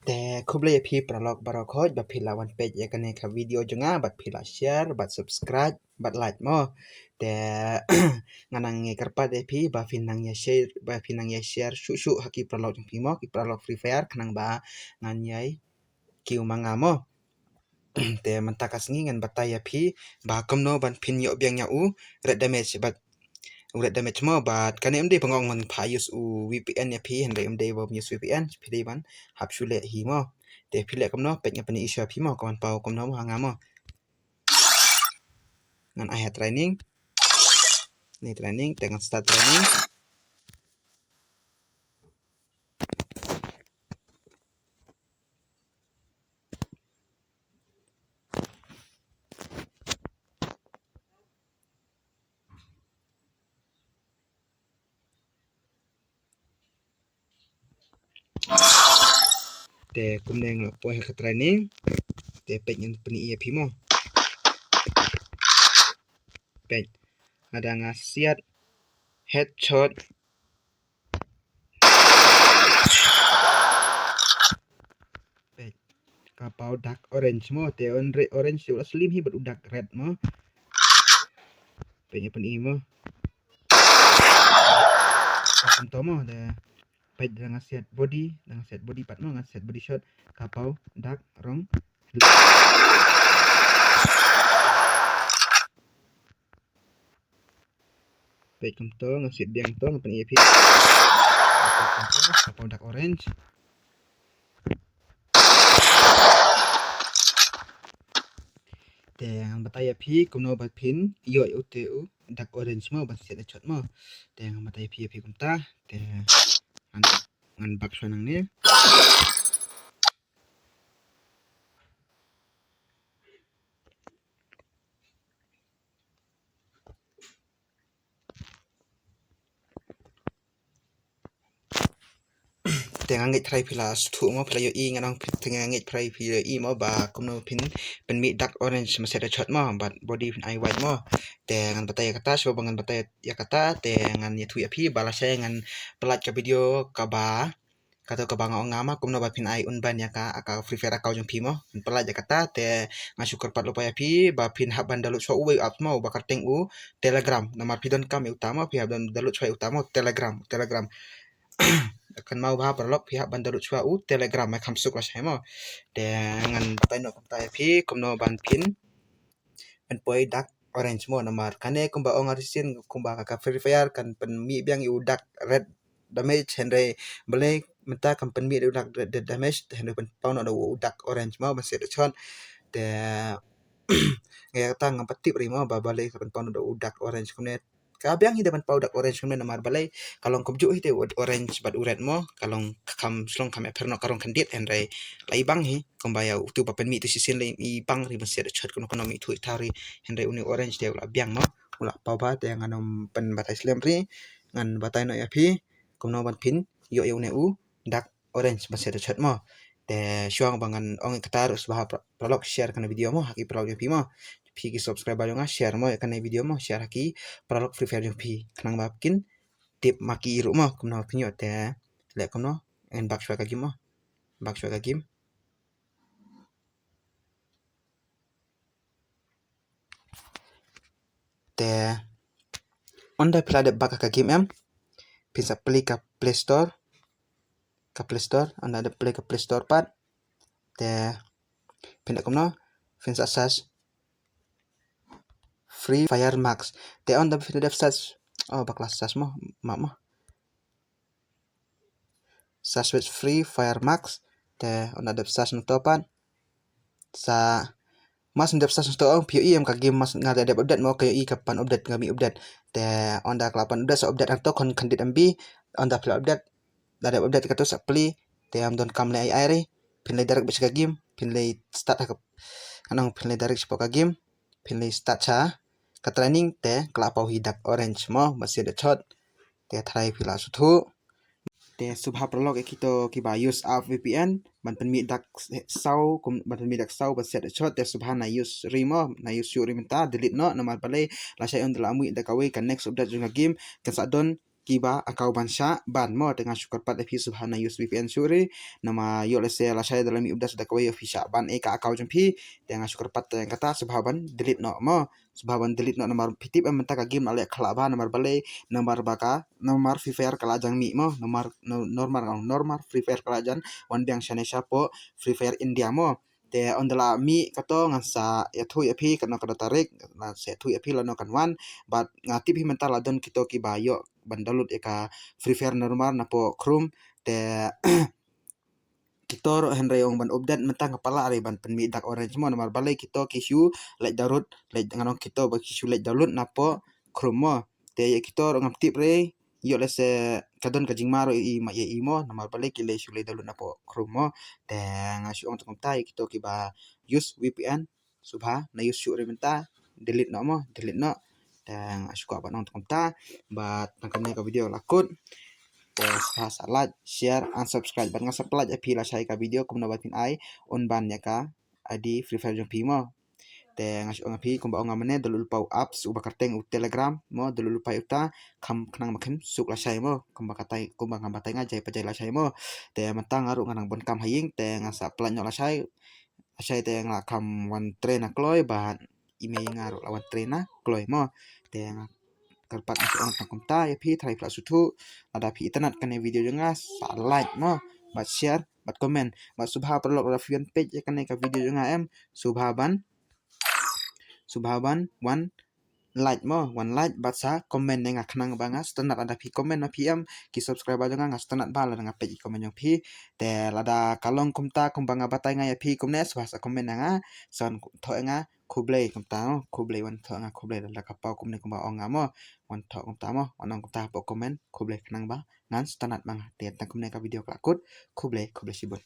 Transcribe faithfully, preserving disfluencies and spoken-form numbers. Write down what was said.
Te khublei ïa phi paralok baroh khoit ba phi la wan peit ïa kane ka video jong nga, bad phi la share, bad subscribe, bad like mo. Te nga nang ïa kyrpad ïa phi ba phi nang ïa share, ba phi nang ïa share shuh shuh ha ki paralok jong phi mo, ki paralok Free Fire, khnang ba ngan ïai kiew ma nga mo. Te mynta ka sngi ngan batai ïa phi ba kumno ban phin ïoh biang ïa u red damage, bad u red damage mo, bad kane ym dei ba nga ong ban pha use u VPN ïa phi, hynrei ym dei ba use VPN, phi dei ban hap shu leh hi mo. Te phi leh kumno, peit nga pyni ïa phi mo, ka ban paw kumno mo ha nga mo. Ngan ai ha training. Ni training, te ngan start training. Te kumne nga la poi ha ka training. Te peit ngan pyni ïa phi mo. Peit. Lada nga siat headshot. Peit. Ka paw dark orange mo, te on re-, orange u la slim hi bad u dark red mo. Peit ïa pyni mo. Ka kumto mo, te peit, da nga siat body, da nga siat body pat mo, nga siat body shot, ka paw dark rong. Peit kumto, nga siat biang to, nga pyni ïa phi. Ka paw dark orange. Te ngan batai ïa phi kumno ba phin ïoh ïa u te u dark orange mo, ban siat headshot mo. Te ngan batai ïa phi, ïa phi kumta. Te ngan, ngan back shuwa nangne. Te nga ngeit tharai phi la sngewthuh mo, phi la ïohi, nga ong phi, te nga ngeit tharai phi la ïohi mo ba kumno phin pynmih dark orange ban siat headshot mo, bad body phin ai white mo. Te ngan batai ïa kata, shuwa ba ngan batai ïa kata, te ngan ïathuh ïa phi ba lashai ngan pyllait ka video kaba, kato kaba nga ong nga ma, kumno ba phin ai unban ïa ka, ka Free Fire account jong phi mo. Ngan pyllait ïa kata, te nga shu kyrpad lypa ïa phi ba phin hap ban download shuwa uwei u app mo, uba kyrteng u Telegram. Namar phi donkam ïa uta mo, phi hap ban download shuwa ïa uta mo, Telegram, Telegram. Kynmaw bha paralok, phi hap ban download shuwa u Telegram, ai kham suk lashai mo. Te ngan batai noh kumta ïa phi kumno ban phin pynpoi dark orange mo, namar kane kumba ong arsien, kumba ka, ka Free Fire kan pynmih biang ïa u dark red damage, hynrei balei mynta kam pynmih ïa u dark red, red damage, hynrei pynpaw noh da u dark orange mo, ban siat headshot. Te nga ïa kata ngam pat tip ri mo ba balei ka pynpaw noh da u dark orange kumne. Ka biang hi da ban paw dark orange kumne, namar balei, ka long kumjuh hi te u orange bad u red mo, ka long kham shlong, kham ïapher noh, ka rong khyndiat, hynrei la i bang hi, kumba ïa utu ba pynmih tu shisien la i bang ri, ban siat headshot kumno kumno, mih thuh thaw ri, hynrei une orange te u la biang mo, u la paw bha. Te ngan ym pynbatai slem ri, ngan batai noh ïa phi kumno ban phin ïoh ïa une u dark orange ban siat headshot mo. Te shuwa ba ngan ong ïa kata ruh, sngewbha para-, paralok share kane video mo ha ki paralok jong phi mo. Phi ki subscriber jong nga, share mo ïa kane video mo, share ha ki paralok Free Fire jong phi, khnang ba kin tip ma ki ruh mo kumno phin ïoh. Te leh kumno, ngan back shuwa ka game mo. Back shuwa ka game. Te ynda phi la dep back ha ka game em, phin sa plie ka Play Store, ka Play Store, ynda dep plie ka Play Store pat, te phin dep kumno, phin sa search Free Fire Max. Te ynda phi dep search, oh, bakla search mo, map mo. Search with Free Fire Max. Te ynda dep search nangto pat, sa, mas dep search nangto, ong phi ïohi em ka game mas nga dep update mo, ka ïohi ka pan update, ka mih update. Te ynda ka la pan update, sa update hangto khon khyndiat M B, ynda phi la update, la dep update kato sa plie, te ym donkam leh ai ai ri, phin leit direct beit sha ka game, phin leit start ha ka, ngan ong phin leit direct shapoh ka game, phin leit start sha ka training, te ka la paw hi dark orange mo, ban siat headshot. Te tharai phi la sngewthuh. Te sngewbha paralok ïa kito kiba use app V P N ban pynmih dark saw, kum, ban pynmih dark saw ban siat headshot, te sngewbha na use ri mo, na use shuh ri mynta, delete noh, namar balei, lashai ynda la mih da kawei ka next update jong ka game, kan sa don kiba account ban shah ban mo. Te nga shu kyrpad ïa phi sngewbha na use V P N shuh re. Namar ïoh lehse lashai da la mih update da kawei ïoh phi shah ban ïa ka account jong phi. Te nga shu kyrpad te kata sngewbha ban delete noh mo. Sngewbha ban delete noh namar phi tip em mynta ka game la leh khlak bha namar balei, namar ba ka, namar Free Fire ka la jan mih mo. Namar no-, namar, namar Free Fire ka la jan wan biang shane shapoh Free Fire India mo. Te ynda la mih kato ngan sa ïathuh ïa phi kano kano tarik, ngan sa ïathuh ïa phi lano kan wan. Bad nga tip hi mynta la don kito kiba ïoh ban download ïa ka Free Fire normal napoh Chrome. Te kito ruh hynrei ong ban update mynta nga pala re ban pynmih dak orange mo namar balei kito ki shu leit download, leit ngan ong kito ba ki shu leit download napoh Chrome mo. Te ïa kito ruh ngam tip re, ïoh lehse ka don ka jingma ruh ïa i ma ïa i mo namar balei ki leit shu leit download napoh Chrome mo. Te nga shu ong tang kumta ïa kito kiba use V P N sngewbha na use shuh re mynta, delete noh mo, delete noh. Te nga shu kwah ban ong tang kumta. Bad tang kumne ka video la kut. Te sngewbha sa like, share and subscribe bad nga sa pynlait ïa phi lashai ka video kumno ba phin ai un ban ïa ka I D Free Fire jong phi mo. Te nga shu ong ïa phi kumba ong nga mynne da lut lypa u apps uba kyrteng u Telegram mo, da lut lypa uta, kham khnang ba kham suk lashai mo. Kumba katai, kumba ngam batai nga jai pa jai lashai mo. Te mynta nga ruh nga nang bun kam ha ïing te nga sa pynlait noh lashai. Lashai te nga la kham wan train na kloi bad i mei nga ruh la wan train na kloi mo. Te nga kyrpad nga shu ong tang kumta ïa phi tharai phi la sngewthuh. Lada phi itynnad kane video jong nga sa like mo, bad share bad comment. Bad sngewbha paralok lada phi wan peit ïa kane ka video jong nga em, sngewbha ban, sngewbha ban wan like mo, wan like bad sa comment ïa nga khnang ba nga sngewtynnad. Lada phi comment ma phi em ki subscriber jong nga nga sngewtynnad bha lada nga peit ki comment jong phi. Te lada ka long kumta kumba nga batai nga ïa phi kumne sngewbha sa comment ïa nga, sa wan thoh ïa nga khublei kumta mo, khublei, wan thoh ïa nga khublei lada ka paw kumne kumba ong nga mo. Wan thoh kumta mo, wan ong kumta hapoh comment khublei khnang ba ngan sngewtynnad ma nga. Te tang kumne ka video ka la kut, khublei, khublei shibun.